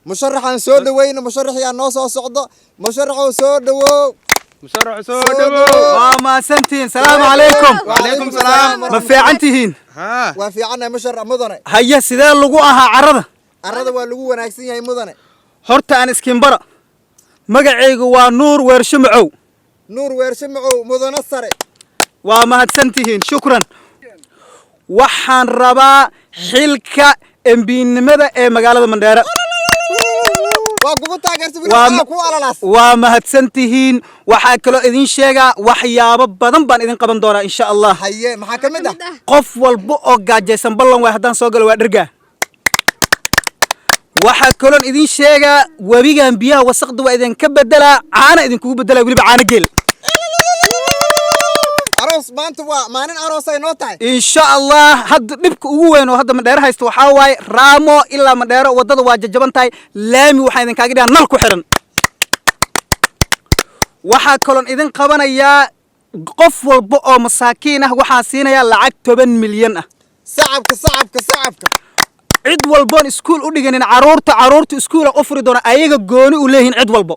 Musharaxaan soo dhaweyno. Musharaxii noo soo socdo. Musharaxow, soo dhawow. Musharax, soo Soo dhawow. dhawow. Waa mahadsantihiin. Salaamu calaykum. وعليكم السلام. Ma fiican tihiin? Haa. Waa fiicannahay, musharax mudane. Haye, sidee lagu ahaa carrada? Carrada waa lagu wanaagsan yahay, mudane. Horta aan iskiinbara, magacaygu waa Nuur Weersho Macow. Nuur Weershe Macow, mudane sare. Waa mahadsantihiin, shukran. Waxaan rabaa xilka MP-nimada ee magaalada Mandheera. Waa kugu taageerta. Waa weli ku alalaas. Waa mahadsantihiin. Waxaa kaloo idin sheegaa, waxyaabo badan baan idin qaban doonaa, insha Allah. Haye, maxaa ka mid ah? Qof walba oo gaajaysan, ballan waay, haddaan soo galo waa dhergaa. Waxaa kaloon idin sheegaa, webigan biyaha wasaqda waa idinka bedelaa, caana idinkugu bedelaa, weliba caano geel. Aroos maanta, waa maalin aroos ay noo tahay. Insha Allah. Hadda dhibka ugu weyn oo hadda Mandheero haysto waxaa waaye Raamo ilaa Mandheero waddada waa jajaban tahay. Laami waxaa idinkaaga dhigaa nal ku xiran. Waxaa kaloon idin qabanayaa, qof walba oo masaakiin ah waxaa siinayaa lacag 10 milyan ah. Sacabka, sacabka, sacabka! Cid walboon iskuul u dhiganin, caruurta iskuula u furi doona, ayaga gooni u leeyihiin cid walbo.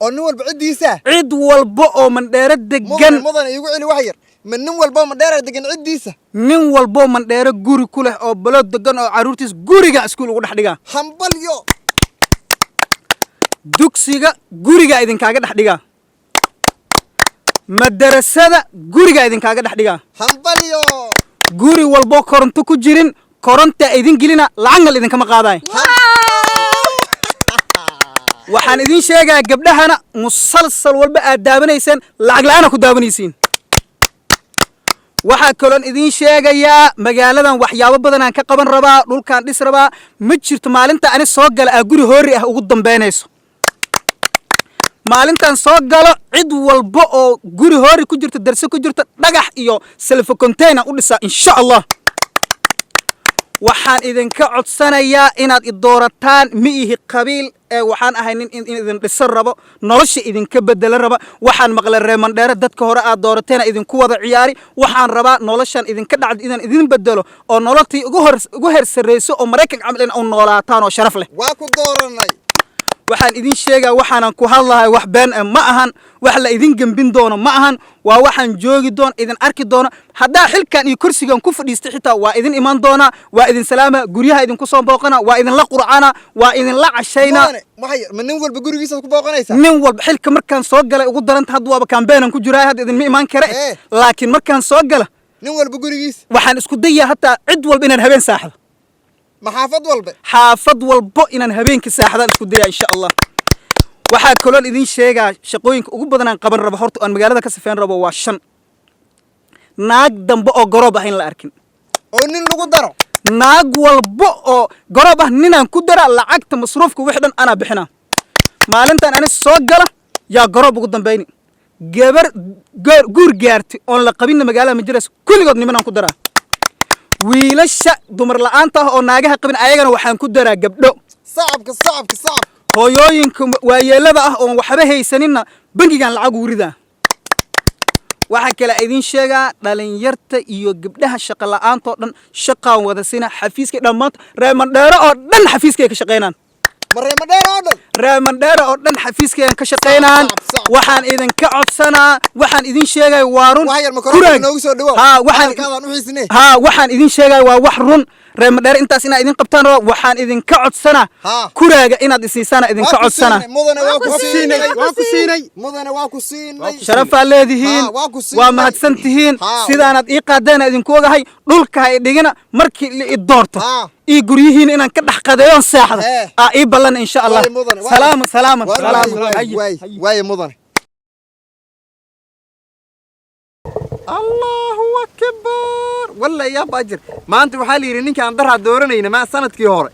Oo nin walba ciddiisa? Cid walba oo Mandheero degan. Mudane, mudane, iigu celi wax yar. Ma nin walba Mandheera degan ciddiisa? Nin walboo Mandheero guri ku leh oo balood degan oo caruurtiis guriga iskuul ugu dhex dhigaa. Hambalyo! Dugsiga guriga idinkaaga dhex dhigaa, madarasada guriga idinkaaga dhex dhigaa. Hambalyo! Guri walboo koronto ku jirin, koronta idin gelina, lacagna la idinkama qaadayo. Waxaan idin sheegaa, gabdhahana musalsal walba aad daawanayseen lacag la'aana ku daawanaysiin. Waxaa kaloon idiin sheegayaa, magaaladan waxyaabo badanaan ka qaban rabaa, dhulkaan dhis rabaa. Ma jirto maalinta ani soo gala aa guri hoori ah ugu dambaynayso. Maalintan soo galo, cid walba oo guri hoori ku jirto, darse ku jirto, dhagax iyo self container u dhisaa, insha Allah. Waxaan idinka codsanayaa inaad i doorataan. Ma ihi qabiil ee waxaan ahay nin in idin dhisan rabo, nolosha idinka bedelo raba. Waxaan maqlay reer Mandheere dadka hore aad doorateena idinku wada ciyaari. Waxaan rabaa noloshan idinka dhacda inaan idin bedelo oo nololtii ugu hor ugu heer sarreyso oo Maraykanka camal in u noolaataan oo sharaf leh. Waa ku dooranay. Waxaan idin sheegaa, waxaanan ku hadlahay wax been eh ma ahan, wax la idin gembin doono ma ahan. Waa waxaan joogi doono, idin arki doono. Haddaa xilkan iyo kursigan ku fadhiistay xitaa waa idin iman doonaa, waa idin salaama, guryaha idinku soo booqana, waa idinla qurcana, waa idinla cashayna. Mudane, waxay ma nin walba gurigiisa ku booqanaysaa? Nin walba. Xilka markaan soo galay ugu daranta, hadda waaba campaign-an ku jiraa, hadda idinma imaan kare. Laakiin markaan soo gala nin walba gurigiisa waxaan isku dayaa hataa cid walba inaan habeen saaxdo. Ma xaafad walba? Xaafad walbo inaan habeenka saaxdaan isku dayaa, insha Allah. Waxaa kaloon idin sheegaa, shaqooyinka ugu badan aan qaban rabo horta aan magaalada ka sifeyn rabo waa shan: naag dambe oo garoob ah in la arkin. Oo nin lagu daro. Naag walba oo garoob ah ninaan ku dara. Lacagta masruufka wix dhan anaa bixinaa. Maalintan ani soo gala yaa garoob ugu dambayni. Gabar guur gaartay oon la qabinna magaalada ma jirayso, kulligood nimanaan ku daraa. Wiilasha dumar la'aanta ah oo naagaha qabin, ayagana waxaan ku daraa gabdho. Sacabka, sacabka, sacabka! Hooyooyinka waayeelada ah oon waxba haysaninna bangigan lacag ugu ridaa. Waxaa kale idin sheegaa, dhalinyarta iyo gabdhaha shaqa la'aanta oo dhan shaqaan wada sina. Xafiiska dhammaanta reer Mandheero oo dhan xafiiskay ka shaqaynaan. Ma reer Mandheera oo dhan? Reer Mandheera oo dhan xafiiskaygan ka shaqaynaan. Sacab, sacab. Waxaan idinka codsanaa, waxaan idin sheegaya waa run. Wax yar microphone noogu soo dhawow. Haa, waxaan Hadalkaadaan u xiisnee. Haa, waxaan idin sheegaya waa wax run. Reer Mandheera intaas inaa idin qabtaan raba. Waxaan idinka codsanaa kuraaga inaad isiisaana idinka Waa ku codsanaa. siinay, mudane, waa ku Waa ku siinay. siinay, waa ku siinay. Mudane, waa ku siinay. Sharafaa leedihiin. Haa, waa ku siinay. Waa mahadsan tihiin. Sidaanaad ii qaadeen idinku ogahay. Dhulka ha idhigina markii la i doorto. Ii guryihiin inaan ka dhex qadeeyoon seexdo aa ii ballan, insha Allah. Waay, mudane, Salaama, salaama, salaama. Waay, waay, waay, mudane. Allahu akbar! Walla yaa baajir, maanta waxaa la yidhi ninkaan daraa dooranayna ma sanadkii hore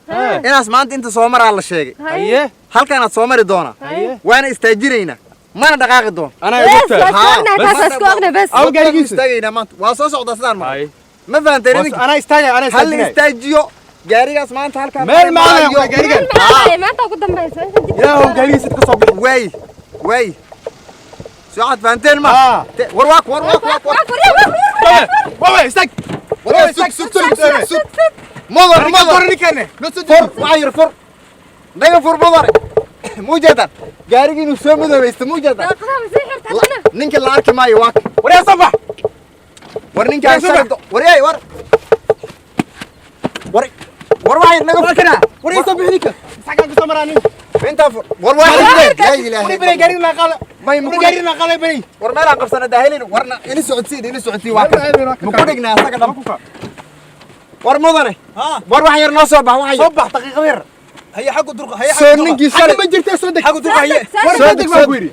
inaas maanta inta soo maraa la sheegay. Haye. Halkaanaad soo mari doonaa. Haye. Waana istaajiraynaa, mana dhaqaaqi doon. Anaa Bes. igta. Waa istaagnahay, Bes. taas waa isku ognahay, bes. Aw, gaarigiisa. Istaagaynaa maanta, waa soo socdaa sidaan mara. Haye. Ma fahanteen idinka? Anaa istaagay, anaa Hal istaajinay. Istaajiyo gaarigaas maanta halkaan. Meel maadaya marayo. gaarigan. Meel maxaa maanta ugu dambaysa? Ilaahow gaarigiisa ka soo bixi. Waay, waay, soo waxaad fahanteen ma? Haa. War waa war waa war war. Wawe, wawe, istaag. War, sug, sug, sug, sug, mudan, mudan. Ninkane. Fur, waxaa yidhi fur. Naga fur mudane. Muujeedan gaarigii inuu soo madoobaysto muujeedan. Daaqadaha ma sii xirta haddana? Ninka la arki maayo waa Waryaa, soo bax. War ninkaan Soo bax. shalay war ey, war war war waxay naga Waa kana. Waryaa, soo bixi ninka. Saxkan ku soo maraa nin. Intaa fur war waa laa ilaaha. Wari bari gaariga naa qaada. May Wari gaariga naa qaada bari. War meelaan qabsana daahelin warna ila socodsii, ila socodsii. Waa kan ma ku dhignaa asaga dham. War mudane, war wax yar noo soo bax, wax Soo yar. bax daqiiqad yar. Haye, xaggu durqa, haye. Soo ninkii shalay Xagga ma jirtee, soo deg. Xaggu durqa, haye. War Soo soo deg, deg soo baan ku yidhi.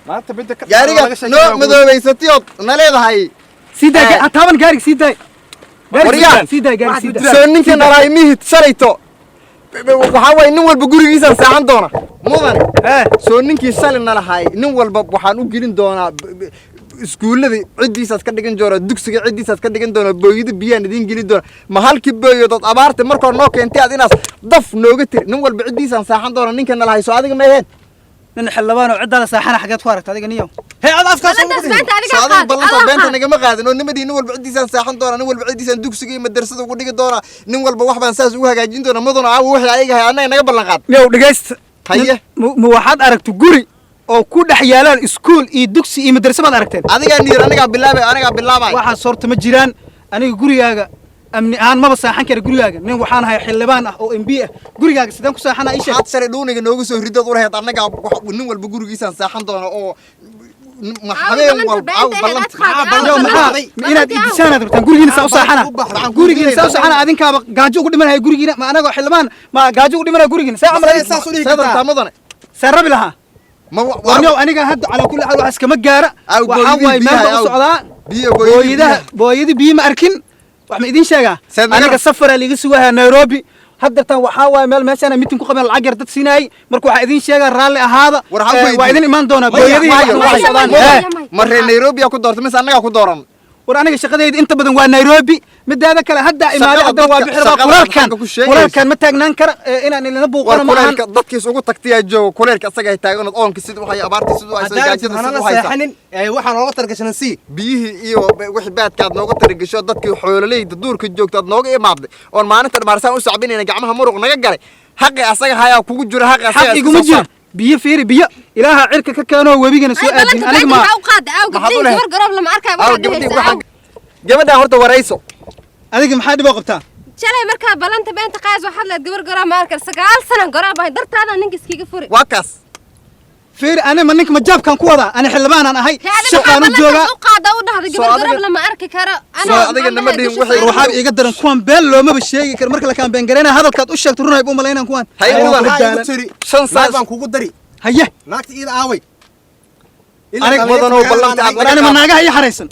Maanta midda ka gaariga noo madoobaysatay ood na leedahay. Sii daay, ha taaban gaariga, sii daay. Waryaa. Sii daay gaariga, sii daay. Soo ninkii nalaay mihid shalayto waxaa waaye nin walba gurigiisaan saaxan doona mudane. Soo ninkii shalay nalahay nin walba waxaan u gelin doonaa iskuullada ciddiisaad ka dhigan doonaa, dugsiga ciddiisaad ka dhigan doonaa, booyada biyaan idiin gelin doonaa. Ma halkii booyadood abaarta markoo noo keentay aad inaas daf nooga tiri nin walba ciddiisaan saaxan doona ninka nalahay, soo adiga ma aheen? Nin xildhibaan oo ciddaada saaxana xageed ku aragta adiga niyow? Hee, ad afkaas ugu Ballantaas dhihin. beenta adigaa Soo adiga qaaday, ballanta adaa beenta qaaday. nagama qaadin oo nimadii nin walba ciddiisaan saaxan doonaa, nin walba ciddiisaan dugsiga iyo madrasada ugu dhigi doonaa, nin walba wax baan saas ugu hagaajin doonaa. Mudana caawa wixii ayaga ahay annaga naga ballan qaad. Niyow, dhegaysta. Haye. Ma waxaad aragta guri oo ku dhex yaalaan iskuul iyo dugsi iyo madraso baad aragteen? Adigaa niir anigaa bilaabay, anigaa bilaabay. Waxaas horta ma jiraan. Aniga gurigaaga amni ahaan maba saaxan kara gurigaaga. Nin waxaan ahay xildhibaan ah oo MP ah, gurigaaga sideen ku saaxana ii sheeg? Waxaad shalay dhuuniga noogu soo ridood u lahayd annagaa nin walba gurigiisaan saaxan doona oo habeen ballanta walba beenta caawa ahayd ballanta aad qaaday, Yow, caawa maxaa ballanta. ma inaad idishaanaad rabtaan gurigiina saa u saaxana? Gurigiina saa u saaxana, adinkaaba gaajo ugu dhimanaya gurigiina. Ma anagoo xildhibaan ma gaajo ugu dhimanaya gurigiina saa camal? Saas u dhihi Seed rabtaa kartaa. mudane? Saan rabi lahaa. Ma warniyow, aniga hadda calaa kulli xaal wax iskama gaara. Aw, waxaa booyadii waaye meel biyaha, baan u aw. socdaa. Biyo, booyadii booyadaha biyaha. Booyadii biyo ma arkin. Wax ma idiin sheegaa? Seed naga Aniga safaraa liiga sugahaa Nairobi haddeertan. Waxaa waaye meel meeshaan meeting ku qabeen, lacag yar dad siinaayay. Marka waxaa idiin sheegaa, raalli ahaada. War waxaan ku Waa weydiiyey. idin imaan doonaa. Maya, Booyadihii maya, wax ma maya, socdaan. maya. Hee. Ma reer Nairobi aa ku doortay mise annagaa ku dooran? War aniga shaqadayda inta badan waa Nairobi. Midaada kale hadda imaaday, Shaqada hadda waa dadka- bixi rabaa. shaqada Kuleelkan xagga ku sheegayso. kuleelkan ma taagnaan kara inaan ilina War buuqana ma ahan. kuleelka dadkiis ugu tagtayaa jooga, kuleelka asaga ay taagan, oonka siduu haya, abaarta siduu haysa, Haddaan gaajada hanala siduu haysa. seexanin, waxaa nooga targashanan sii. Biyihii iyo wixii baadka aad nooga taragesho, dadkii xoololeyda duurka joogta aad nooga imaaday oon maalinta dhamaarsaan u sacbinayna, gacmaha muruq naga galay, xaqi asaga hayaa kugu jira, xaqi asaga Xaq iska iguma soo jira. saar. Biyo fiiri, biyo ilaaha cirka ka keenoo webigana soo Ay, aadin. ballanta Aniga beenta ma maxaa u qaaday? Aaw, Maxaad u gabdhihii lahayd? gabar garoob lama arkayo, Aw, waxaad gabadhii dhehaysaa, waxaan aaw. Gabadhaan horta warayso. Adiga maxaa dhib oo qabtaa? Shalay markaa ballanta beenta qaas waxaad leed gabar garoob ma arkan, 9 sano garoob ahay, dartaada ninka iskiga furi. Waa kaas. Fiiri, ani ma ninka majaabkan ku wadaa? Ani xildhibaanaan ahay, Hee, adiga shaqaan u maxaa joogaa. ballantaas u qaada u dhahday Soo gabar adiga- garoob lama arki karo? Soo adiga nama dhihin wixii- Waxaa iga daran kuwan been loomaba sheegi karo. Marka la kaambeen gareyna hadalkaad u sheegto runayb u malaynaan kuwan. Hay Ayaan mudan. kula Maxaa igu daalan. tiri? Shan Naag saas baan kugu dari. Haye. Naagta iida aaway. Aniga mudan oo ballanta aad War ani ma naagaha ii xaraysan?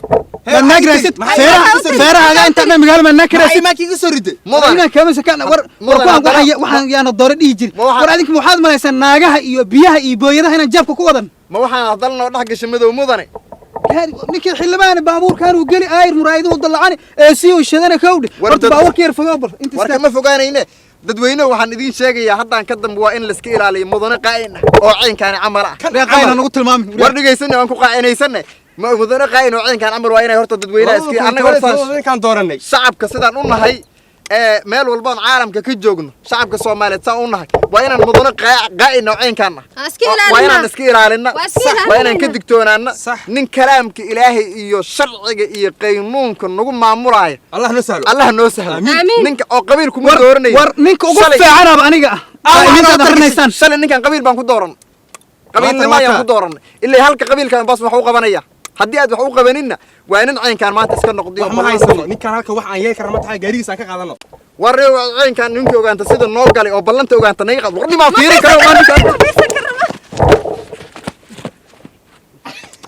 Hee, Ma naag maxay raasid? tiri? Feeraha feerahaaga inta dhan magaalo ma naag ka raasid? Maxay iga soo riday? Mudan. Imaan kama sakan. War war Mudan, kuwan haddana- waxaan waxaan yaana doore dhihi jiri. Ma waxaan- War adinka waxaad malaysaa naagaha iyo biyaha iyo booyadaha inaan jaabka ku wadan? Ma waxaan hadalna noo dhex gashay madow mudane? Ninkii xildhibaan baabuurkan uu geli aayir muraayaduhu dallacani ee si uu shadana kowdhi. War horta dad- baabuurka yar fogow bal inta War istaag. kama fogaanayne. Dadweyne waxaan idiin sheegayaa, haddaan ka dambe waa in laiska ilaaliyo mudane qaa'in ah oo caynkaani camal ah. Reer qaayna nagu tilmaamin. War dhegaysanne, waan ku qaacinaysanne. Mudane qaa'in oo caynkaan camal waa inay horta dadweynaha iska annaga horta Ninkaan dooranay. Shacabka sidaan u nahay ee meel walboon caalamka ka joogno, shacabka Soomaaliyeed saan u nahay, waa inaan mudane qaa'in oo caynkaan ah Waa iska waa ilaalinaa. inaan iska ilaalinna. Waa iska Waa inaan ka ilaalinaa. digtoonaana. Sax. Nin kalaamka Ilaahay iyo sharciga iyo qaynuunka nagu maamulaya. Allah noo sahlo. Allah noo sahlo. Amiin. Ninka oo qabiil kuma dooranayo. War ninka ugu Shalay- fiicanaaba aniga ah. Ah, Waa idinkaad waxaad akrinaysaan. Shalay ninkan qabiil baan ku dooran, qabiilnimo ayaan ku dooran, ilaa halka qabiilkan bas wax u qabanaya. Haddii aad wax u qabaninna waa nin caynkaan maanta iska noqdiyo. Wax ma haysano. Ninkaan halka wax aan yeeli karna ma tahay, gaarigiisa aan ka qaadano. War caynkaan ninka ogaanta sida noo galay oo ballanta ogaanta naga qad. War nimaa fiiri karo waa ninkaan. Fiirsan karo ma.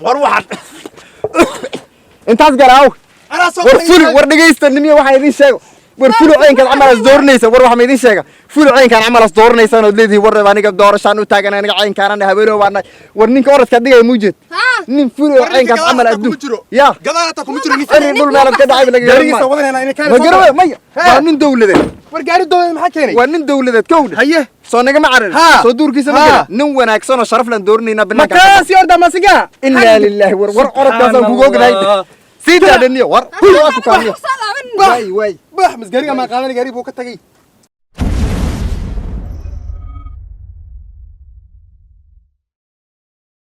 War waxaan intaas garaaw. War fuli, war dhegaysta nimiya, waxaan idiin sheego. War fuli caynkaan camalaas dooranaysa. War waxaan idiin sheega, fuli caynkaan camalaas dooranaysaan ood leedihi war aniga doorashaan u taagan, aniga caynkaan habeeno baa nahay. War ninka orodka dhigaya muujeed? Haa. Nin fuli oo caynkaas camal adduun ya Gadaal hataa kuma jiro ninka. Ciri dhul meelad ka dhacay laga Gaarigiisa wadanayna inay ma garaway maya, waa nin dawladeed. War gaari dawladeed maxaa keenay? Waa nin dawladeed kowdhe. Haye. Soo nagama cararin. Haa. Soo duurkiisa ma Haa. gelin. Nin wanaagsan oo sharaf lan dooranaynaa banaanka. Makaasi orda masiga. Inaa lilaahi. War war orodkaasaan kugu ognahay, sii daadhaniyo. War waa ku kaamiyo. Soo laaban. Waay waay. Bax, mas gaariga ma qaadan, gaari buu ka tagay.